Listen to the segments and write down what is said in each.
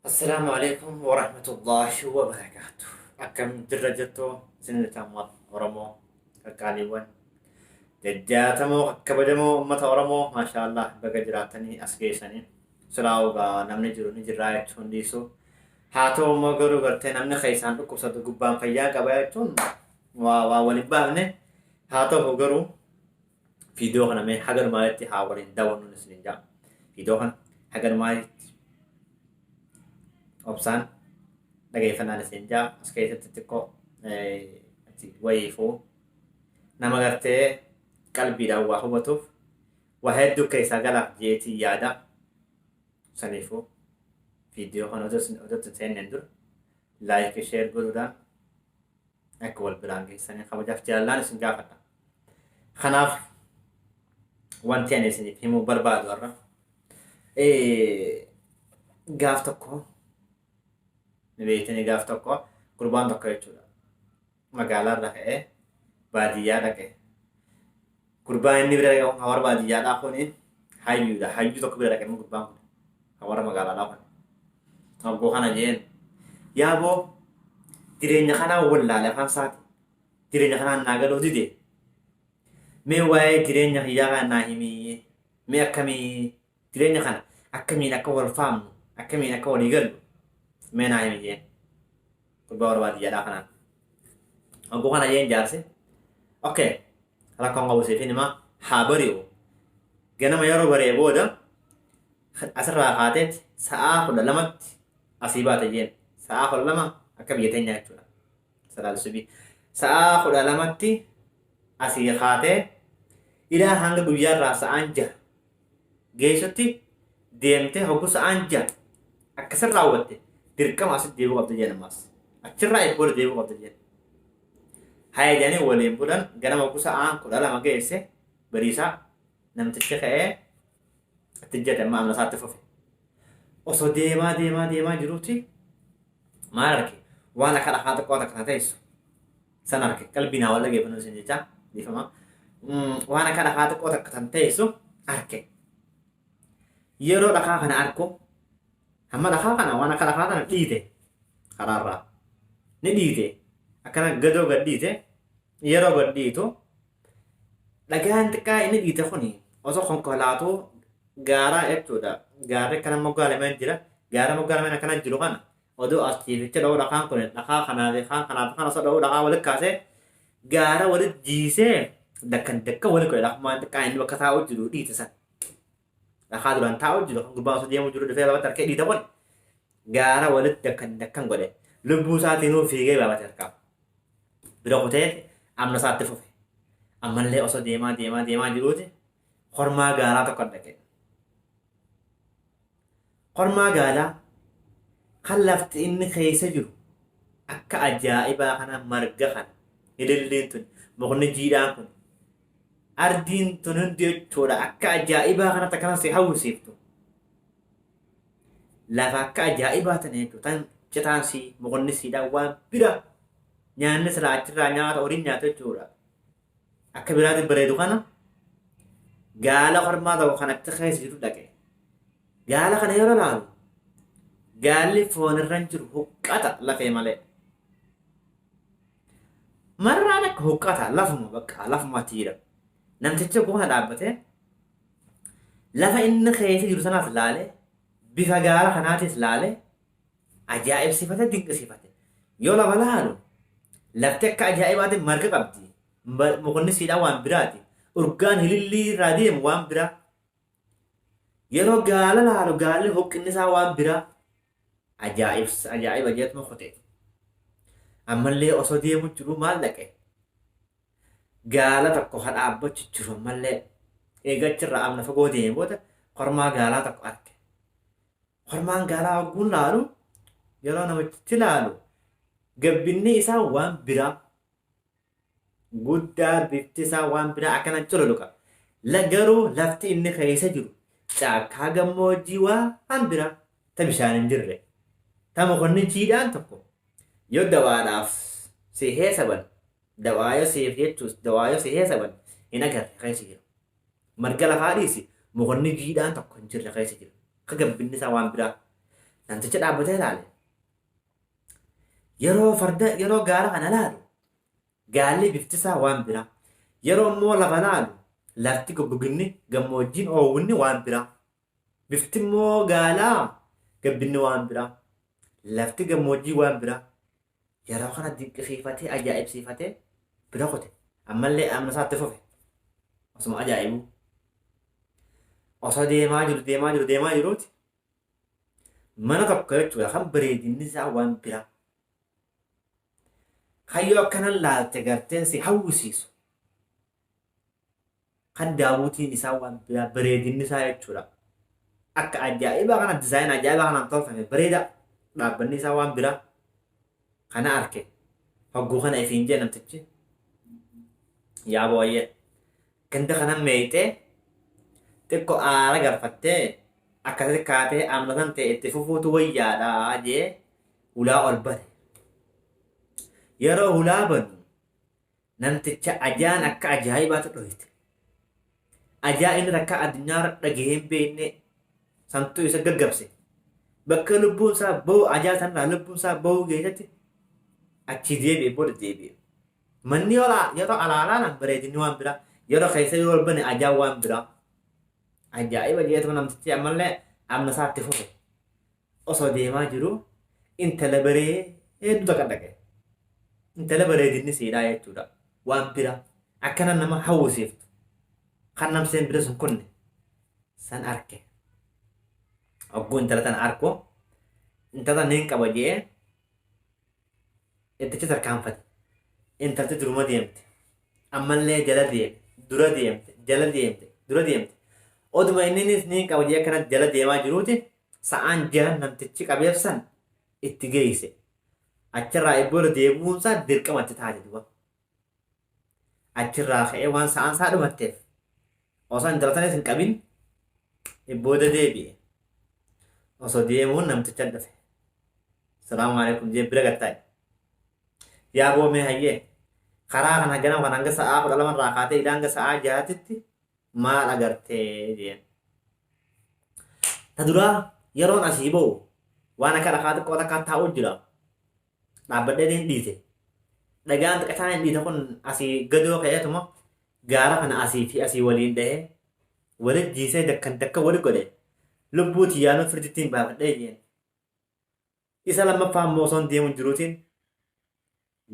Assalaamu alaikum warahmatullaahi wabarakaatu. Akkam jirra jirtu isin uummata Oromoo qaqqaaliiwwan jajjaatamoo kabajamoo uummata Oromoo, maashaallah, baga jiraatanii as geessanii. Silaa ogaa namni jiru ni jirraa jechuun dhiisu. Haa ta'u immoo garuu gartee namni keessaan dhukkubsatu gubbaan fayyaa qaba jechuun waa waliin baafne. Haa ta'u garuu viidiyoo kana mee haga dhumaatti haa waliin daawwannuun isiniin jaa. Viidiyoo kana haga dhumaatti obsaan dhageeffannaan isin jaa. As keessatti xiqqoo wayiifuu nama gartee qalbiidhaan waa hubatuuf waa hedduu keessaa galaaf jeetii yaada. Saniifuu viidiyoo kana otoo hin seenneen dura like, share godhuudhaan akka wal biraan geessanii kabajaaf jaalallaan isin gaafadha. Kanaaf wanti ani isiniif himuu barbaadu har'a gaaf tokko ni beektanii, gaaf tokko gurbaan tokko jechuudha. Magaalaa irra ka'ee baadiyyaa dhaqe. Gurbaan inni bira dhaqe hawara baadiyyaadhaa kuni hayyuudha. Hayyuu tokko bira dhaqe immoo gurbaan kun hawara magaalaadhaa kun. Hogguu kana jeen, "Yaaboo, jireenya kanaa wallaale, afaan isaati. Jireenya kanaan naa galuu dide. Mee waa'ee jireenya kiyyaa kana naa himii. Mee akkamii jireenya kana akkamiin akka wal faamnu, akkamiin akka walii gallu mee naa himi," jeen. Gurbaa warra baadiyyaadhaa kanaan. Hogguu kana jeen jaarsi, "Okay, rakkoon qabu, siifin himaa, haa bari'u. Ganama yeroo bari'e booda asirraa kaateet sa'aa 12tti asii baate," jeen. Sa'aa 12 akka biyya teenyaa jechuudha. Salaatu subii. Sa'aa 12tti asii kaatee ilaa hanga guyyaarraa sa'aan 6 geessutti deemtee, hogguu sa'aan 6 akkasin raawwatte dirqama asitti deebi'uu qabda jeen ammaas. Achirraa eebbooda deebi'uu qabda jeen. Haya jedhanii waliin bulan. Ganama hogguu sa'aan 12 geesse bariisaa namtichi ka'ee itti jette, amma amna isaatti fufe. Osoo deemaa deemaa deemaa jiruuti maal arge? Waan akka dhakaa xiqqoo takka na teessu san arge. Qalbii naa wal dhageeffannoo isin jecha dhiifama. Waan akka dhakaa xiqqoo takka tan teessu arge. Yeroo dhakaa kana argu, hamma dhakaa kana, waan akka dhakaa kana dhiite, karaarraa ni dhiite, akkana gadoo gad dhiite. Yeroo gad dhiitu dhagaan xiqqaa inni dhiite kuni osoo konkolaatuu gaaraa jechuudha. Gaarri akkana moggaa lameen jira. Gaara moggaa lameen akkana jiru kana odoo as ciificha dha'uu, dhakaan kun dhakaa kanaa fi kaan kanaa fi kan osoo dha'uu, dhakaa walitti kaasee gaara walitti jiisee dakkan dakkan walitti godhe dhakumaan xiqqaa inni bakka taa'u jiru dhiite san. Dhakaa duraan taa'u jiru kan gurbaan osoo deemu jiru dhufee lafatti harkee dhiite kun gaara walitti dakkan dakkan godhe. Lubbuu isaatiinuu fiigee baafate harkaa. Bira kutee amna isaatti fufe. Ammallee osoo deemaa deemaa deemaa jiruuti kormaa gaalaa tokko dhaqe. Kormaa gaalaa kan lafti inni keessa jiru akka ajaa'ibaa kana, marga kana, ililliin tun, mukni jiidhaan kun, ardiin tun hundi jechuudha akka ajaa'ibaa kanatti akkana si hawwisiiftu. Lafa akka ajaa'ibaa tana jechuudha. Tan citaan sii, mukni siidhaan waan bira, nyaanni silaa achirraa nyaata horiin nyaatu jechuudha. Akka biraatti bareedu kana gaala kormaa tokko kanatti keessa jiru dhaqe. Gaala kana yeroo laalu gaalli foon irra hin jiru, huqqata lafee malee. Marraan akka huqqata lafuma, bakka lafumatti jira. Namtichi goona dhaabbatee lafa inni keessa jiru sanaas laale, bifa gaala kanaatis laale, ajaa'ibsiifate, dinqisiifate. Yoo lafa laalu lafti akka ajaa'ibaatiin marga qabdi. Mukni siidhaa waan biraati. Urgaan hilillii irraa deemu waan biraa. Yeroo gaala laalu gaalli huqqinni isaa waan biraa. Ajaa'iba jeetuma kute. Ammallee osoo deemu jiru maal dhaqe? Gaala tokko ka dhaabbachu jiru ammallee. Eegachirraa amna fagoo deeme booda kormaa gaalaa tokko arge. Kormaan gaalaa hogguun laalu, yeroo namichitti laalu gabbinni isaa waan biraa, guddaa, bifti isaa waan biraa, akkana cululuqa. Garuu lafti inni keessa jiru caakkaa gammoojjii waan biraa, ta bishaan hin jirre. Ta mukni jiidhaan tokko yoo dawaadhaaf si heesaban, dawaa yoo siif jechuus, dawaa yoo si heesaban hin agarre keessa jira. Marga lafaa dhiisi, mukni jiidhaan tokko hin jirre keessa jira. Akka gabbinni isaa waan biraa. Namticha dhaabbatee ilaale. Yeroo farda yeroo gaala kana laalu gaalli bifti isaa waan biraa. Yeroo immoo lafa laalu lafti goggoginni gammoojjiin oowwinni waan biraa. Bifti immoo gaalaa gabbinni waan biraa. Lafti gammoojjii waan biraa. Yeroo kana dinqisiifatee ajaa'ibsiifatee bira kute. Ammallee amma isaatti fufe. Osuma ajaa'ibu. Osoo deemaa jiru deemaa jiru deemaa jiruuti. Mana tokko jechuudha kan bareedinni isaa waan biraa. Kayyoo akkanan laalte gartee si hawwisiisu. Kan daawwitiin isaa waan biraa bareedinni isaa jechuudha. Akka ajaa'ibaa kana dizaayinii ajaa'ibaa kanaan tolfame bareeda dhaabbanni isaa waan biraa kana arke. Hogguu kana ifiin jee namtichi. Yaa booyyee. Ganda kana meeyxee xiqqoo aara galfattee akkasitti kaatee amnatan ta'e itti fufuutu wayyaadha jee ulaa ol bane. Yeroo ulaa banu namticha ajaan akka ajaa'ibaatu dhohite. Ajaa inni rakkaa addunyaarra dhagahee hin beekne santuu isa gaggabse. Bakka lubbuun isaa bahu ajaa sanarraa lubbuun isaa bahuu keessatti achi deebi'e booda deebi'e. Manni yeroo alaalaalaan bareedinni waan biraa yeroo keessa yoo ol bane ajaan waan biraa. Ajaa'iba jeetuma namtichi ammallee amma isaatti fufe. Osoo deemaa jiru intala bareedduu takka dhaqe. Intala bareedinni siidhaa jechuudha. Waan biraa akkana nama hawwisiiftu. Kan namseen bira sun kunne san arke. Hogguu intala tana arku intala niin qaba jee ittichi tarkaanfate. Intalti duruma deemte. Ammallee jala deemte. Dura deemte. Jala deemte. Dura deemte. Oduma inninis niin qaba jee akkana jala deemaa jiruuti sa'aan jahan namtichi qabeef san itti geeyse. Achirraa ibbooda deebi'uunsaa dirqama itti taate duba. Achirraa ka'ee waan sa'aan isaa dhumatteef osoo intala sanis hin qabin ibbooda deebi'e. Osoo deemuun namticha dhufe. Salaamu alaikum jee bira gattaa'e. Yaa boomee hayyee karaa kana ganama kana hanga sa'aa 12 irraa kaatee ilaa hanga sa'aa 6tti maal agartee jeen. Ta duraa yeroon asii ba'u waan akka dhakaa xiqqoo takkaa taa'u jira. Dhaabbadhee hin dhiite. Dhagaan xiqqataan hin dhiite kun asii gadoo ka'eetuma gaara kana asii fi asii waliin dhahee walit jiisee dakkan dakka wali godhe lubbuu tiyyaanuu firditti hin baafadhee jeen. Isa lammaffaa immoo osoon deemu jiruutiin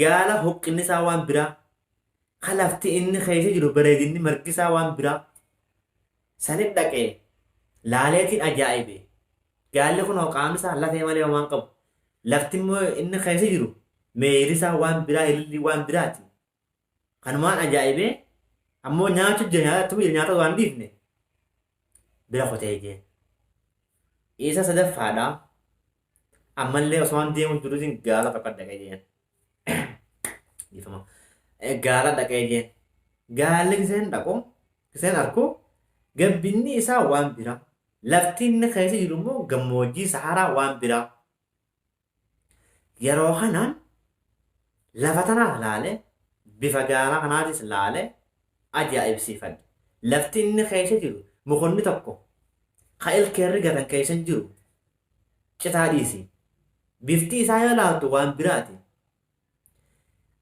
gaala huqqinni isaa waan biraa ka lafti inni keessa jiru bareedinni margi isaa waan biraa sanit dhaqee laaleetiin ajaa'ibe. Gaalli kun qaamni isaa lafee malee homaa hin qabu. Lafti immoo inni keessa jiru meeyri isaa waan biraa ilillii waan biraati. Kanumaan ajaa'ibee ammoo nyaachuu jira nyaata jira nyaata waan dhiifne bira kotee jeen. Isa sadaffaadha. Ammallee osoo waan deemu jiruutiin gaala tokko dhaqee jeen. Dhiifama. Gaala dhaqee jeen. Gaalli giseen dhaqu giseen arku gabbinni isaa waan biraa. Lafti inni keessa jiru immoo gammoojjii Saharaa waan biraa. Yeroo kanaan lafa tanaas laale bifa gaala kanaatis laale ajaa'ibsiifadhe. Lafti inni keessa jiru mukonni tokko ka ilkeerri gatan keessa hin jiru citaa dhiisi. Bifti isaa yoo laaltu waan biraati.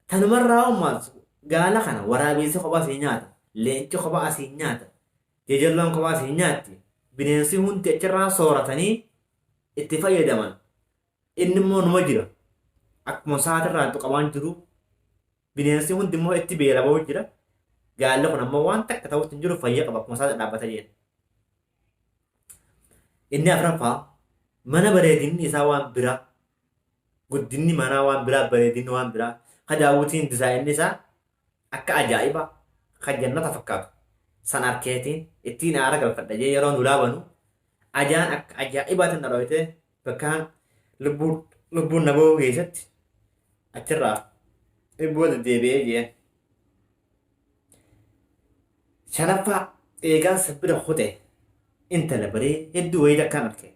Tanumarraa ummaas gaala kana waraabessi kophaa asii nyaata. Leenci kophaa asii nyaata. Jejalloon kophaa asii nyaatti. Bineensi hundi achirraa sooratanii itti fayyadaman. Inni immoo numa jira. Akkuma sa'aatirraan tuqamaan jiru bineensi hundi immoo itti beelaba'u jira. Gaalli kun ammoo waan takka ta'utti hin jiru fayya qaba akkuma sa'aati dhaabbata jeen. Inni afraffaa mana bareedinni isaa waan biraa guddinni manaa waan biraa bareedinni waan biraa ka daawwitiin dizaayinni isaa akka ajaa'iba ka jannata fakkaatu san arkeetiin ittiin aara galfadha jee yeroo nu laabanu ajaan akka ajaa'ibaatiin na dhoyte bakkaan lubbuun na bahuu keessatti achirraa ibboo deddeebi'ee jeen. Shanaffaa eegaan sabbira kute intala baree hedduu wayii takkaan arke.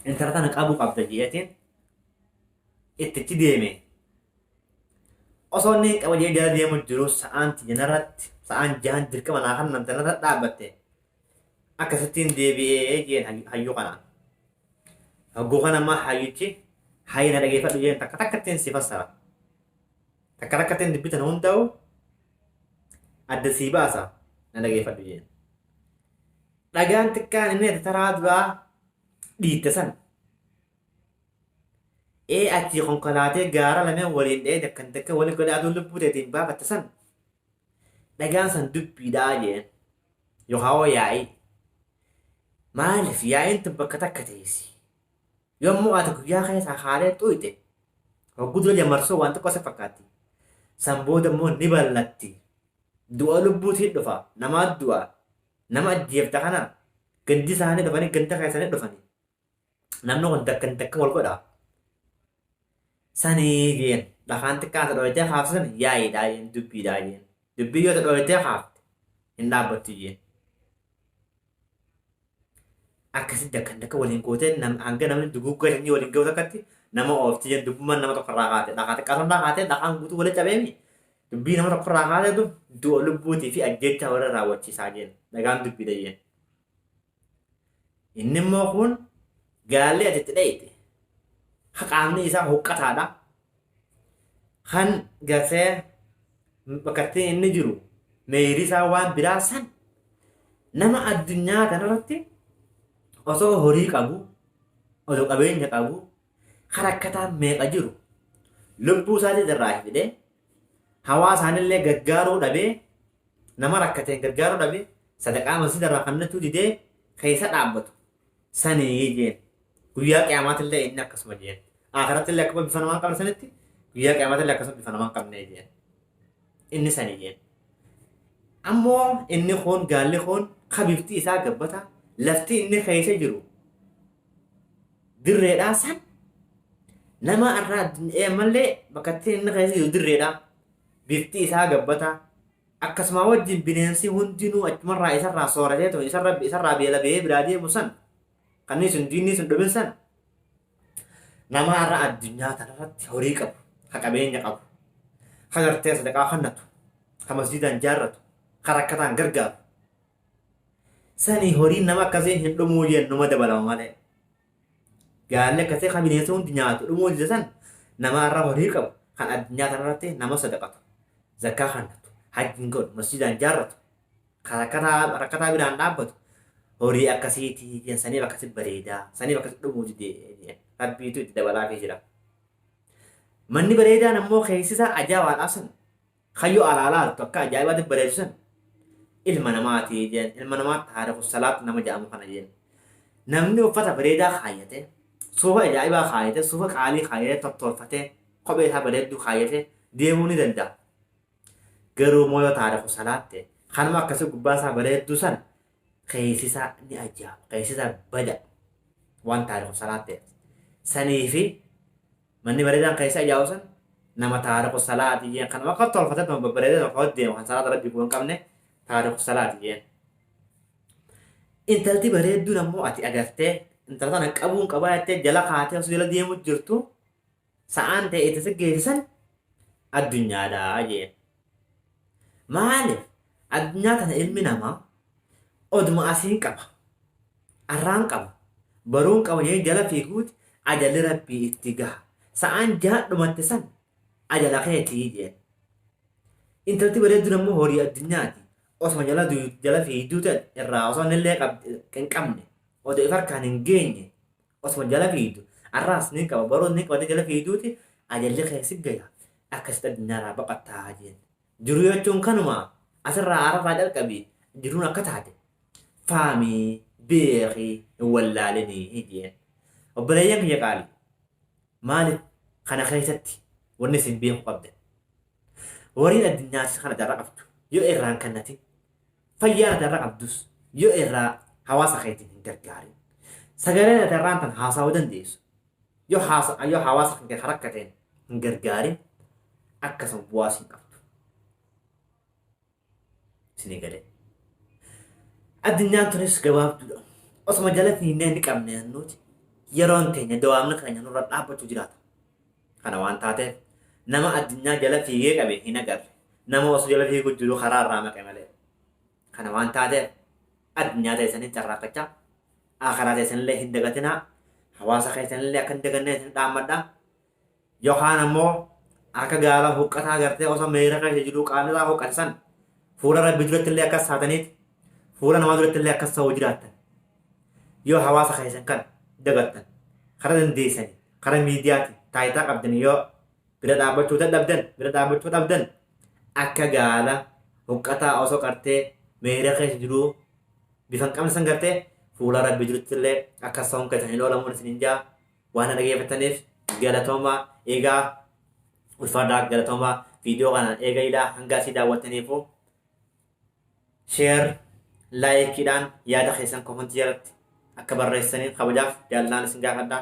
Intala tana qabuu qabda jeetiin ittichi deeme. Osoo inni hin qaba jee jala deemu jiru sa'aan tiyya narratti sa'aan jahan dirqama naa kan namte narra dhaabbatte akkasittiin deebi'ee jeen hayyuu kanaan. Hogguu kana ammaa hayyichi hayyi na dhageeffadhu jeen takka takkattiin si fassara. Takka takkattiin dubbitan hundaa'u adda sii baasa na dhageeffadhu jeen. Dhagaan xiqqaan inni ati taraa duraa dhiitte san ee achii konkolaatee gaara lameen waliin dha'ee dakkan dakka waliin godhee aduun lubbuu teetiin baafatte san dhagaan san dubbiidhaa jeen yookaan hoo yaa'ii. Maaliif yaa'iin tun bakka takka teessi. Yommuu ati guyyaa keessaa haalee xuyxe hogguu dura jammarsuu waan xiqqoo si fakkaatti. San booda immoo ni bal'atti. Du'a lubbuutiin dhufa. Namaa du'a. Nama ajjeefta kana gandi isaanii dhufanii ganda keessanii dhufanii. Namni kun dakkan dakkan wal godha. Sanii jeen dhakaan xiqqaa ta dhoytee kaafte san yaa'iidhaa jeen dubbiidhaa jeen. Dubbii yoo ta dhoytee kaafte hin dhaabbattu jeen. Akkasitti dakkan dakka waliin gootee hanga namni duguuggaa sanyii waliin ga'u takkatti nama oofti jeen dubbummaan nama tokko irraa kaate. Dhakaa xiqqaa sun irraa kaatee dhakaan guutuu walitti cabeemi. Dubbii nama tokko irraa kaateetu du'a lubbuutii fi ajjeechaa warra raawwachiisaa jeen. Dhagaan dubbiidha jeen. Inni immoo kun gaalli ati itti dhayite qaamni isaa huqqataadha. Kan gartee bakka inni jiru meeyrii isaa waan biraa san nama addunyaa kanarratti osoo horii qabu, osoo qabeenya qabu, kan akkataa meeqa jiru lubbuu isaatii irraa fidee hawaasaanillee gargaaruu dhabee nama rakkateen gargaaruu dhabee sadaqaa masjida irraa kannachuu didee keessa dhaabbatu sanii jeen. Guyyaa qiyaamaatillee inni akkasuma jeen. Akhirattillee akkuma bifa namaa hin qabne sanitti guyyaa qiyaamaatillee akkasuma bifa namaa hin qabne jeen. Inni sanii jeen. Ammoo inni kun gaalli kun ka bifti isaa gabbata lafti inni keessa jiru dirreedhaa san nama irraa ammallee bakka inni keessa jiru dirreedhaa bifti isaa gabbata akkasuma wajjin bineensi hundinuu achumarraa isarraa sooratee ta'u isarraa beela ba'ee biraa deemu san kanneen sun diinni sun dhumin san nama irraa addunyaa tanarratti horii qabu ka qabeenya qabu ka gartee sadaqaa kannatu ka masjidaan jaarratu ka rakkataan gargaaru sanii horiin nama akkasii hin dhumuu jeen numa dabalama malee. Gaalli akkasii kan bineensi hundi nyaatu dhumuu dide san nama irraa horii qabu kan addunyaa tanarratti nama sadaqatu zakkaa kannatu hajjiin godhu masjidaan jaarratu kan rakkataa biraan dhaabbatu horii akkasiitii jeen saniif akkasi bareedaa saniif akkasi dhumuu dide jeen rabbiitu itti dabalaafii jira. Manni bareedaan ammoo keessi isaa ajaa'ibaadhaa san kayyoo alaalaaltu akka ajaa'ibaatti bareedu san ilma namaati jeen ilma namaa taariku salaat nama jedhamu kana jeen. Namni uffata bareedaa kaayyate suufa ajaa'ibaa kaayyate suufa qaalii kaayyate tottolfatee kophee isaa bareedduu kaayyate deemuu ni danda'a. Garuu immoo yoo taariku salaat ta'e kanuma akkasii gubbaa isaa bareedduu san keessi isaa ni ajaa'iba keessi isaa bada waan taariku salaat ta'e. Sanii fi manni bareedaan keessa ajaa'u san nama taariku salaati jeen kanuma akka tolfatee babbareedee tokko deemu kan salaata rabbii hin qabne taariku salaati jeen. Intalti bareedduun ammoo ati agartee intala tana qabuun qabaa jettee jala kaatee osoo jala deemu jirtu sa'aan ta'e itti si geessisan addunyaadhaa jeen. Maaliif addunyaa tana ilmi namaa oduma asiin qaba, arraan qaba, baruun qaba jee jala fiiguuti ajalli rabbii itti gaha. Sa'aan jaha dhumatte san ajala keetii jeen. Intalti bareedduun ammoo horii addunyaati. Osuma jala fiigduu ta'e irraa osoo innillee hin qabne odoo if harkaan hin geenye osuma jala fiigdu arraas ni qaba baruus ni qabate jala fiigduuti ajalli keessi gaya akkasitti addunyaarraa baqattaa jeen. Jiruu jechuun kanuma asirraa ararraa jalqabi jiruun akka taate faamii beekii hin wallaalinii jeen. Obboleeyyan kiyya qaalii maaliif kana keessatti wanni isin beekuu qabdan? Horiin addunyaa kana darra qabdu yoo irraan kannatin fayyaan ati irra qabdus yoo irraa hawaasa keetiin hin gargaarin sagaleen ati irraan tan haasawuu dandeessu yoo hawaasa kan kee rakkateen hin gargaarin akkasuma bu'aa siin qabdu. Isinii galee. Addunyaan tunis gabaabduudha. Osuma jala fiinnee ni qabne nuti yeroon teenya dawaamni keenya nurra dhaabbachuu jiraata. Kana waan taateef nama addunyaa jala fiigee qabe hin agarre. Nama osoo jala fiiguu jiru karaa irraa maqe malee. Kana waan taateef addunyaa teessanii carraaqqachaa akhiraa teessanillee hin dagatinaa. Hawaasa keessanillee akka hin dagannee isin dhaammadha. Yookaan ammoo akka gaala huqqataa gartee osoo meera keessa jiruu qaamni isaa huqqate san fuula Rabbii duratti illee akkas taataniiti fuula namaa duratti illee akkas ta'uu jiraattan. Yoo hawaasa keessan kan dagattan karaa dandeessanii karaa miidiyaatiin taayitaa qabdan yoo bira dhaabbachuu dadhabdan bira dhaabbachuu dhabdan akka gaala huqqataa osoo qartee meera keessa jiruu bifa hin qabne san gartee fuula Rabbii duratti illee akkas ta'uun keessan hin oolamuun isin hin jaa. Waan na dhageeffattaniif galatoomaa. Egaa ulfaadhaa, galatoomaa. Viidiyoo kana eega ilaa hanga asii daawwattaniifu share, laayikiidhaan yaada keessan komantii jalatti akka barreessaniif kabajaaf jaalalaan isin gaafadha.